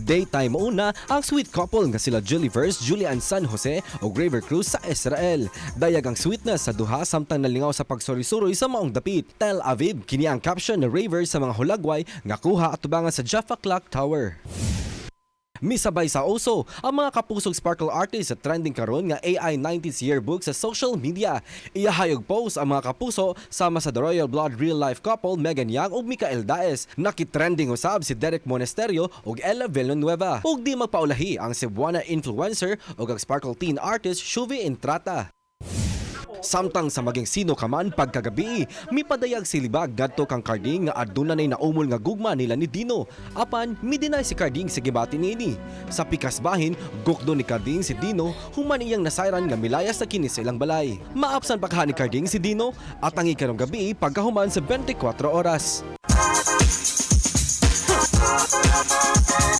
Daytime una ang sweet couple nga sila Julie Verse, Julian San Jose ug Rayver Cruz sa Israel. Dayag ang sweetness sa duha samtang nalingaw sa pagsuroy-suroy sa maong dapit. "Tel Aviv," kini ang caption ni Rayver sa mga hulagway nga kuha atubangan sa Jaffa Clock Tower. Misabay sa uso ang mga kapusog Sparkle artist sa trending karon nga AI 90s yearbook sa social media. Iyahayog post ang mga kapuso sama sa The Royal Blood real life couple Megan Young ug Mikael Daez. Naki-trending usab si Derek Monasterio ug Ella Villanueva. Ug di magpaulahi ang Cebuana influencer ug ang Sparkle teen artist Shuvi Entrata. Samtang sa maging sino ka man pagkagabi, mipadayag si Libag ngadto kang Karding nga aduna nay naumol nga gugma nila ni Dino. Apan mideny si Karding sa gibati niini. Sa pikas bahin, gukdo ni Karding si Dino human iyang nasayran nga milayas na kini sa ilang balay. Maapsan pa kaha ni Karding si Dino at ang ikarong gabi pagkahuman sa 24 oras.